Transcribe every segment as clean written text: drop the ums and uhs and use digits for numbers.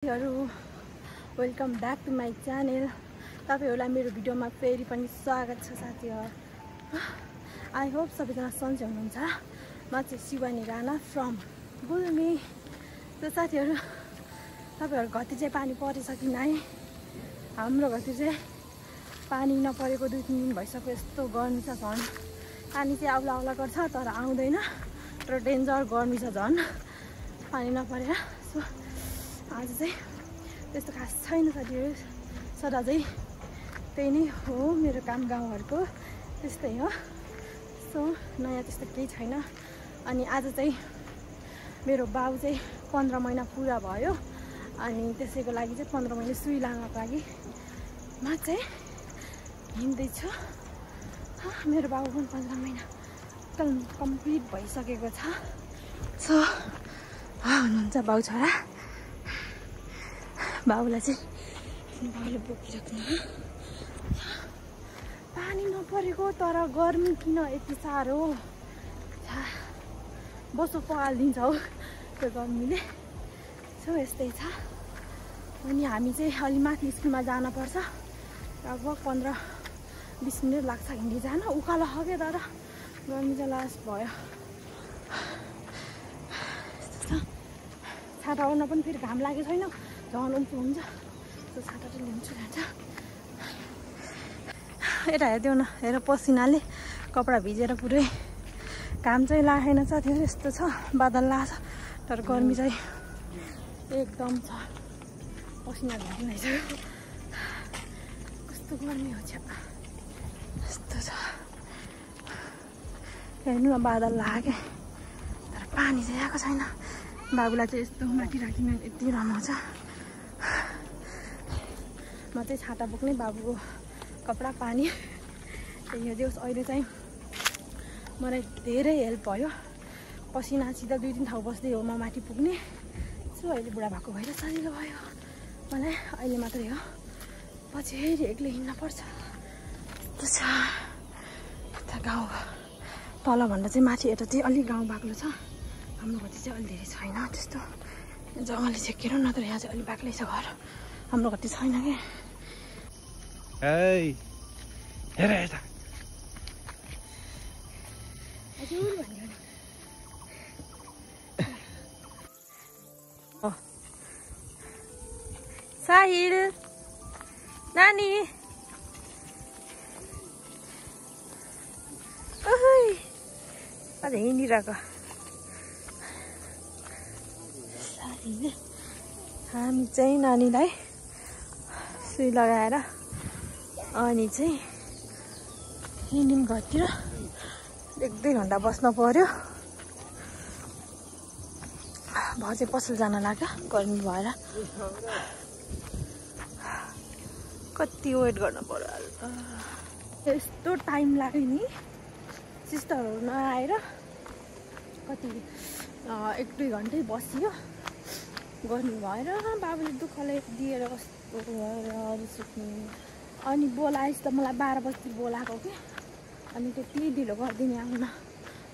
Welcome back to my channel. तपाईहरुलाई मेरो भिडियोमा फेरि पनि स्वागत छ साथीहरु। आई होप सबैजना सन्चै हुनुहुन्छ। म चाहिँ शिवानी राणा फ्रम गुल्मी। त साथीहरु, तपाईहरु घरतिर चाहिँ पानी परेछ कि नै? हाम्रो घरतिर चाहिँ पानी नपरेको 2-3 दिन भइसक्यो। यस्तो गर्मी छ झन्। पानी चाहिँ आउला आउला गर्छ तर आउँदैन, तर डेन्जर गर्मी छ झन् पानी नपरेर। सो आज चाहिँ त्यस्तो खास छैन साथीहरु। सदा चाहिँ त्यही नै हो मेरो काम, गाउँहरुको त्यस्तै हो। सो नयाँ त्यस्तो केही छैन। अनि आज चाहिँ मेरो बाउ चाहिँ 15 महिना पुरा भयो। अनि त्यसैको लागि चाहिँ 15 महिना सुई लाग्नको लागि म चाहिँ हिँड्दैछु। मेरो बाउ पनि 15 महिना कम्प्लिट भइसकेको छ। सो हुनुहुन्छ बाउ छोरा। बाबुलाई चाहिँ बाबुले बोकिराख्नु। पानी नपरेको तर गर्मी किन यति साह्रो बसो पहाल्दिन्छ हौ त्यो गर्मीले। सो यस्तै छ। अनि हामी चाहिँ अलि माथि स्कुलमा जानुपर्छ। लगभग 15-20 मिनट लाग्छ हिँडी जान। उकालो हग्यो तर गर्मी चाहिँ लास भयो। छाता ओर्न पनि फेरि घाम लागेको छैन, झन् उम्पु हुन्छ। त्यो छाता चाहिँ लिन्छु जान्छ। यता हेरिदेऊ न, हेर पसिनाले कपडा भिजेर पुरै घाम चाहिँ लागेन साथीहरु। यस्तो छ, बादल लाग्छ तर गर्मी चाहिँ एकदम छ। पसिना भिजिरहेछ, कस्तो गर्मी हो। यस्तो छ, हेर्नु न बादल लाग्यो तर पानी चाहिँ आएको छैन। बाबुलाई चाहिँ यस्तो माथि राखिन यति राम्रो छ। म चाहिँ छाता बोक्ने, बाबुको कपडा पानी त्यही हो। दियोस् अहिले चाहिँ मलाई धेरै हेल्प भयो। पसिनासित 2-3 ठाउँ बस्दै हो म माथि पुग्ने। सो अहिले बुढा भएको भएर सजिलो भयो मलाई। अहिले मात्रै हो, पछि फेरि एक्लै हिँड्न पर्छ। यस्तो छ यता गाउँ। तलभन्दा चाहिँ माथि यता चाहिँ अलिक गाउँ बाक्लो छ। हाम्रो घरतिर चाहिँ अलि धेरै छैन त्यस्तो जङ्गलले छेकेर, नत्र यहाँ चाहिँ अलि बाक्लै छ घर। हाम्रो घरतिर छैन क्या। हेर यता हजुर भन्यो नि। साहिल नानी अझ हिँडिरहेको। हामी चाहिँ नानीलाई सुई लगाएर अनि चाहिँ हिँड्यौँ घरतिर। 1-2 घन्टा बस्नु पर्यो। भयो चाहिँ पसल जान लाग्यो गर्मी भएर। कति वेट गर्नु पर्यो। यस्तो टाइम लाग्यो नि सिस्टरहरू नआएर। कति 1-2 घन्टै बसियो गर्मी भएर। बाबुले दुःखले दिएर कस्तो भएर सुत्ने। अनि बोलाएस् त मलाई 12 बजीतिर बोलाएको कि। अनि त्यति ढिलो गरिदिने आउन।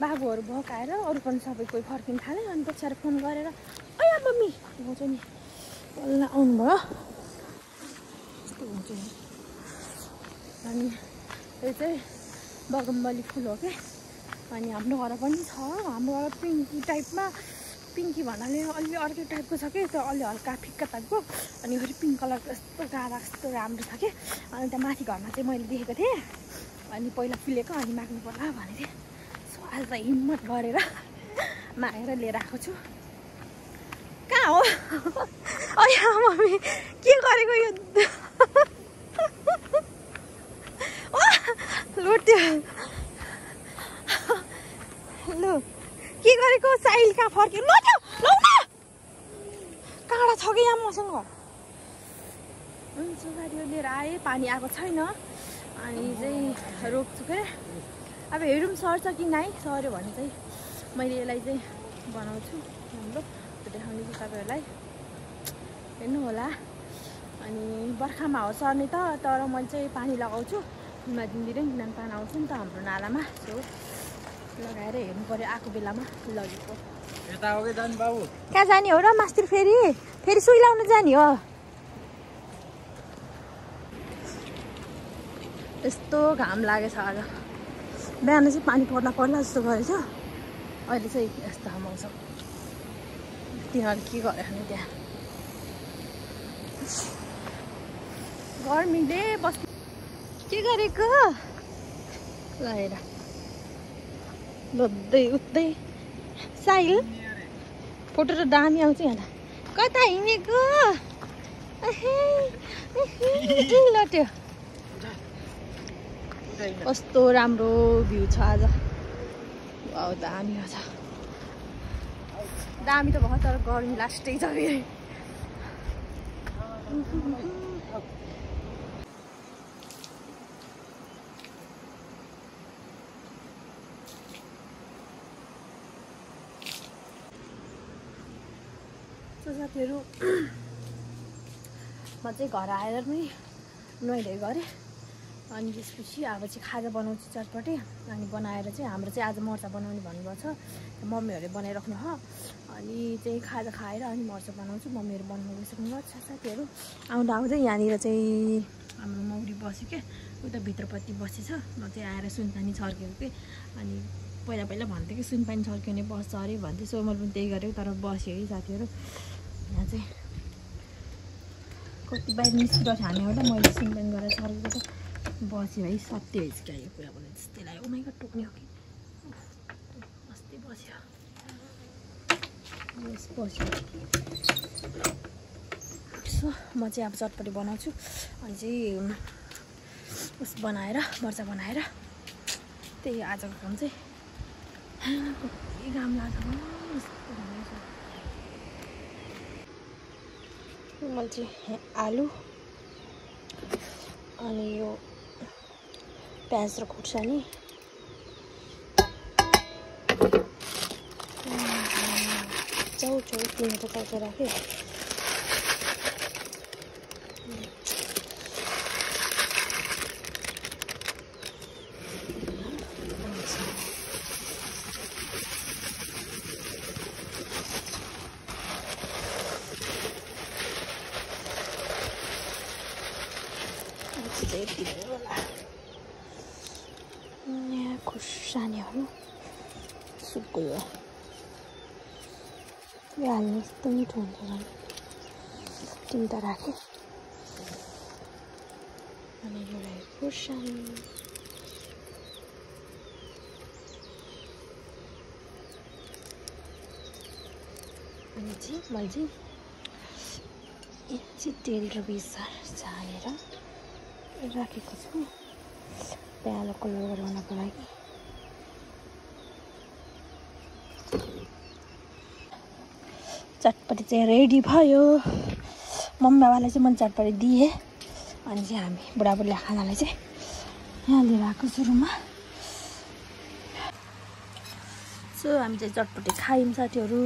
बाबुहरू भकाएर अरू पनि सबै कोही फर्किन थाले। अनि पछाडि फोन गरेर अया मम्मी हुन्छ नि बल्ल आउनुभयो। यस्तो हुन्छ नि। अनि यो चाहिँ बगमबली फुल हो क्या। अनि हाम्रो घर पनि छ। हाम्रो घर पिङ्की टाइपमा, पिङ्की भन्नाले अलि अर्कै टाइपको छ कि, त्यो अलि हल्का फिक्का टाइपको। अनि फेरि पिङ्क कलरको यस्तो गाडा कस्तो राम्रो छ कि। अनि त्यहाँ माथि घरमा चाहिँ मैले देखेको थिएँ। अनि पहिला फुलेको, अनि माग्नु पर्ला भनेको थिएँ। सो आज त हिम्मत गरेर मागेर लिएर आएको छु। कहाँ हो अया मम्मी के गरेको यो लुट्यो। लु के गरेको? साहिल कहाँ फर्क्यो? लौ न काँडा छ कि यहाँ मसँग। हुन्छ गाडीहरू लिएर आएँ। पानी आएको छैन। अनि चाहिँ रोक्छु क्या। अब हेरौँ सर्छ कि नै। सर्यो भने चाहिँ मैले यसलाई चाहिँ बनाउँछु राम्रो। त्यो देखाउने चाहिँ तपाईँहरूलाई हेर्नु होला। अनि बर्खामा हो सर्ने त, तर मैले चाहिँ पानी लगाउँछु फुलमा दिनदिनै, किनभने पानी आउँछ नि त हाम्रो नालामा। सो लगाएर हेर्नु पर्यो आएको बेलामा लगेको। यता हो कि जाने बाबु? कहाँ जाने हो र मास्तिर फेरि सुई लाउन जाने हो? यस्तो घाम लागेछ आज। बिहान चाहिँ पानी पर्ला जस्तो गरेछ, अहिले चाहिँ यस्तो मौसम। तिनीहरू के गरे नि त्यहाँ गर्मीले बस के गरेको ल हेर लोद्दै उठ्दै। साहिल फोटो त दामी आउँछ यहाँ। कता हिँडेको लट्यो। कस्तो राम्रो भ्यू छ आज। दामी छ, दामी त भयो तर गर्मी लास्टै छ फेरि। साथीहरू म चाहिँ घर आएर पनि नुहाइधुवाइ गरेँ। अनि त्यसपछि अब चाहिँ खाजा बनाउँछु चटपटे। अनि बनाएर चाहिँ हाम्रो चाहिँ आज मर्चा बनाउने भन्नुभएको छ, मम्मीहरूले बनाइराख्नु हो। अनि चाहिँ खाजा खाएर अनि मर्चा बनाउँछु। मम्मीहरू बनाउनु गइसक्नु भएको छ। साथीहरू आउँदा आउँदै यहाँनिर चाहिँ हाम्रो मौरी बस्यो क्या, उता भित्रपट्टि बसेछ। म चाहिँ आएर सुनपानी छर्केको कि। अनि पहिला भन्थेँ कि सुनपानी छर्किने बस्छ अरे भन्थेँ। सोमल पनि त्यही गरेको तर बस्यो है साथीहरू। यहाँ चाहिँ कति बाहिर निस्किरहेको छ हामी एउटा। मैले सुनपानी गरेर छर्केको त बस्यो है। सत्य भएछ क्या यो कुरा भने जस्तै लाग्यो। उमाइका टोक्ने हो कि अस्ति बस्यो बस्यो। सो म चाहिँ अब चटपटी बनाउँछु। अनि चाहिँ उस बनाएर मर्चा बनाएर त्यही आजको काम चाहिँ। कति घाम लाग्छ मैले चाहिँ आलु अनि यो प्याज र खुर्सानी चाउचाउ तिनवटा चाउचाउ राखेँ। यहाँ खुर्सानीहरू सुक्यो यो हाल्नु यस्तो मिठो हुन्छ झन्। तिनवटा राखेँ। अनि यो खुर्सानी अनि चाहिँ मैले चाहिँ यहाँ चाहिँ तेल र बेसार हालेर राखेको छु प्यालो कलर बनाउनको लागि। चटपटी चाहिँ रेडी भयो। मम्मी बाबालाई चाहिँ मैले चटपटी दिएँ। अनि चाहिँ हामी बुढाबुढीले खानालाई चाहिँ यहाँ लिएर आएको सुरुमा। सो हामी चाहिँ चटपटी खायौँ साथीहरू।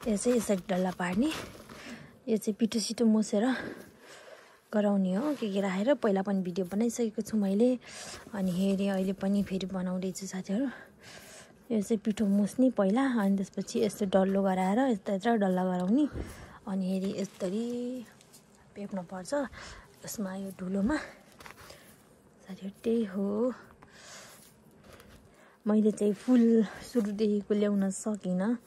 यो चाहिँ यसरी डल्ला पार्ने। यो चाहिँ पिठो सिठो मुसेर गराउने हो के राखेर। पहिला पनि भिडियो बनाइसकेको छु मैले। अनि हेरेँ अहिले पनि फेरि बनाउँदैछु साथीहरू। यो चाहिँ पिठो मुस्ने पहिला, अनि त्यसपछि यस्तो डल्लो गराएर यस्तो डल्ला गराउने। अनि हेरी यसरी पेप्नुपर्छ यसमा यो धुलोमा साथीहरू। त्यही हो मैले चाहिँ फुल सुरुदेखिको ल्याउन सकिनँ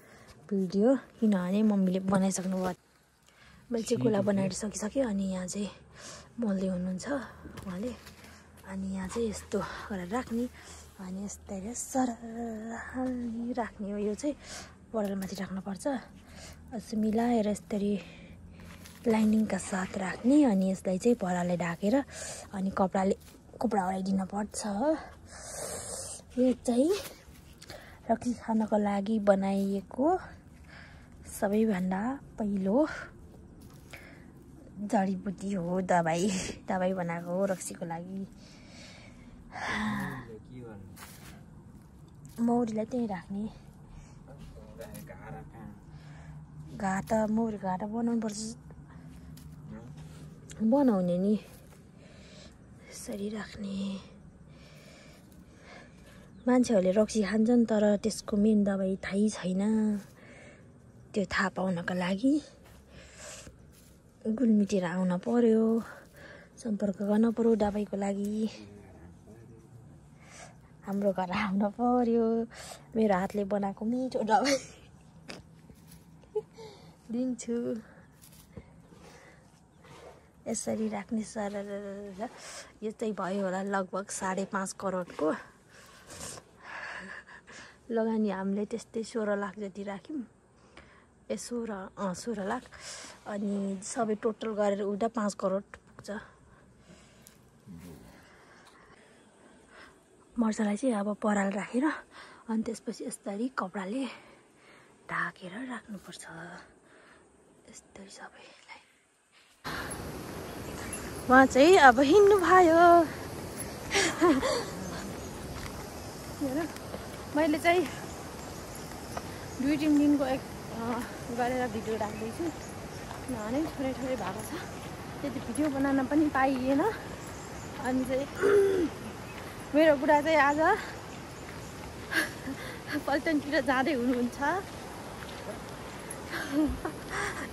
भिडियो, किनभने मम्मीले बनाइसक्नु भयो। मैले चाहिँ गोला बनाएर सकिसकेँ। अनि यहाँ चाहिँ मोल्दै हुनुहुन्छ उहाँले। अनि यहाँ चाहिँ यस्तो गरेर राख्ने। अनि यस्तै सरर राख्ने हो। यो चाहिँ बडलमाथि राख्नुपर्छ। यसो मिलाएर यस्तरी लाइनिङका साथ राख्ने। अनि यसलाई चाहिँ पराले ढाकेर अनि कपडा ओढाइदिनु पर्छ। यो चाहिँ रक्सी खानको लागि बनाइएको सबैभन्दा पहिलो जडीबुटी हो। दबाई बनाएको हो रक्सीको लागि। मौरीलाई त्यहीँ राख्ने। मौरी घाटा बनाउनु पर्छ। बनाउने नि यसरी राख्ने मान्छेहरूले रक्सी खान्छन् तर त्यसको मेन दबाई थाहै छैन त्यो थाहा पाउनको लागि गुल्मीतिर आउन पर्यो सम्पर्क गर्न पर्यो दबाईको लागि हाम्रो घर आउन पर्यो मेरो हातले बनाएको मिठो दबाई दिन्छु यसरी राख्ने सरर यो चाहिँ भयो होला लगभग 5.5 करोडको लगानी हामीले त्यस्तै 16 लाख जति राख्यौँ 16 लाख अनि सबै टोटल गरेर उता 5 करोड पुग्छ मर्चालाई चाहिँ अब पराल राखेर अनि त्यसपछि यसरी कपडाले ढाकेर राख्नुपर्छ यस्तै सबैलाई उहाँ चाहिँ अब हिँड्नु भयो हेर मैले चाहिँ 2-3 दिनको गरेर भिडियो राख्दैछु किनभने थोरै भएको छ त्यति भिडियो बनाउन पनि पाइएन अनि चाहिँ मेरो बुढा चाहिँ आज पल्टनतिर जाँदै हुनुहुन्छ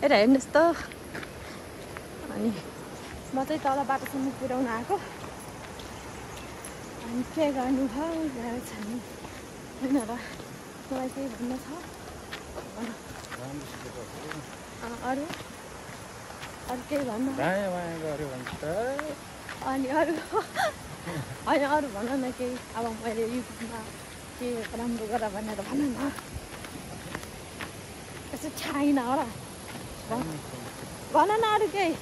हेर हेर्नुहोस् त अनि म चाहिँ तल बाटोसम्म पुर्याउन आएको अनि के गर्नु भयो गएको छ नि होइन र मलाई चाहिँ भन्नु छ अरू केही भन्नु अनि अरू होइन अरू भन न केही अब मैले युट्युबमा के राम्रो गर भनेर भन न यसो छैन होला भन न अरू केही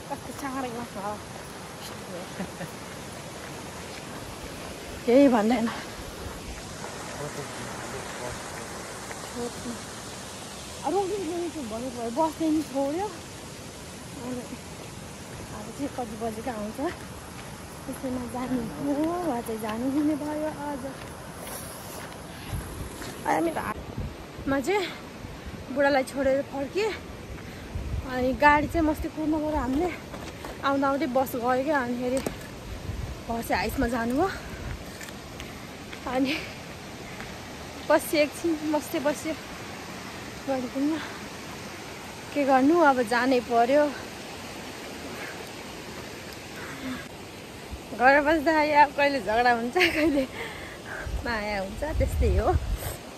कस्तो चाँडै लाग्छ केही भन्दैन भन्नु बस्ने नि छोड्यो अनि अब चाहिँ कति बजेको आउँछ त्यसैमा जानु हो वा चाहिँ जानु हुने भयो आज मेरो हातमा चाहिँ बुढालाई छोडेर फर्केँ अनि गाडी चाहिँ मस्ती कुद्नुबाट हामीले आउँदा आउँदै बस गयो क्या अनि फेरि बस हाइसमा जानु हो अनि बस्यो एकछिन मस्ती बस्यो गरिकन के गर्नु अब जानै पर्यो घर बस्दा या कहिले झगडा हुन्छ कहिले माया हुन्छ त्यस्तै हो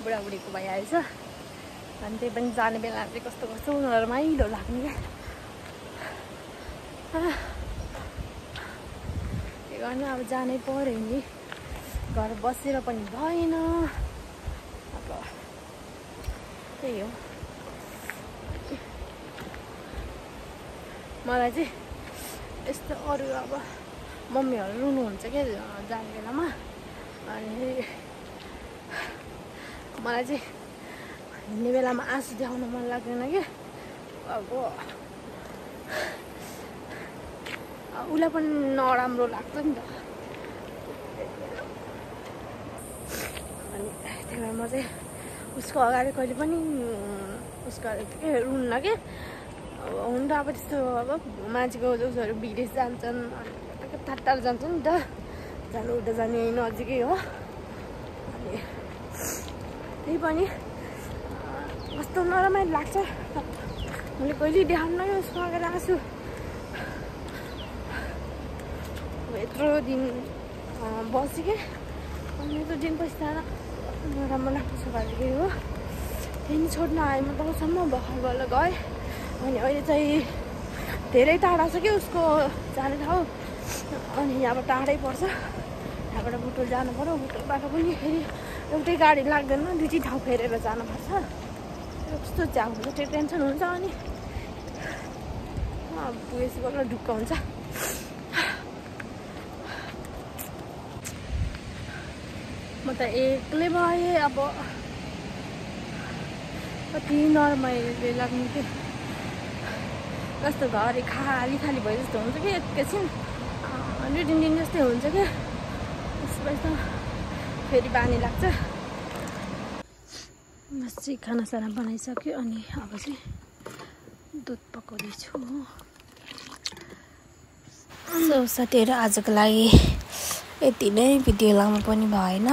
बुढाबुढीको भइहाल्छ अनि त्यही पनि जाने बेला चाहिँ कस्तो कस्तो रमाइलो लाग्ने क्या के गर्नु अब जानै पर्यो नि घर बसेर पनि भएन अब त्यही हो मलाई चाहिँ यस्तो अरू अब मम्मीहरू रुनुहुन्छ क्या जाने बेलामा अनि मलाई चाहिँ हिँड्ने बेलामा आँसु देखाउन मन लाग्दैन क्या अब उसलाई पनि नराम्रो लाग्छ नि त अनि त्यही भएर म चाहिँ उसको अगाडि कहिले पनि उसको के रुन्न के अब हुन त अब त्यस्तो अब मान्छेको उसहरू विदेश जान्छन् टाढा जान्छ नि त जानु उता जाने नजिकै हो अनि त्यही पनि कस्तो नरमाइलो लाग्छ मैले कहिले देखाउन उसको अगाडि आँसु यत्रो दिन बसेँ क्या अनि यत्रो दिन पछि नराम्रो लाग्छ सुभाषकै हो त्यही छोड्न आएँ म तलसम्म भर्खर गएर गएँ अनि अहिले चाहिँ धेरै टाढा छ कि उसको जाने ठाउँ अनि यहाँबाट टाढै पर्छ यहाँबाट बुटोल जानु पर्यो बुटोलबाट पनि फेरि एउटै गाडी लाग्दैन 2-3 ठाउँ फेरेर जानुपर्छ कस्तो जाम हुन्छ त्यो टेन्सन हुन्छ अनि पुगेपछि बल्ल ढुक्क हुन्छ म त एक्लै भएँ अब कति नरमाइलो लाग्ने के कस्तो घर खाली खाली भए जस्तो हुन्छ कि एकैछिन 2-3 दिन जस्तै हुन्छ क्या त्यसपछि त फेरि बानी लाग्छ म चाहिँ खानासाना बनाइसक्यो अनि अब चाहिँ दुध पकाउँदैछु सो साथीहरू आजको लागि यति नै भिडियो लामो पनि भएन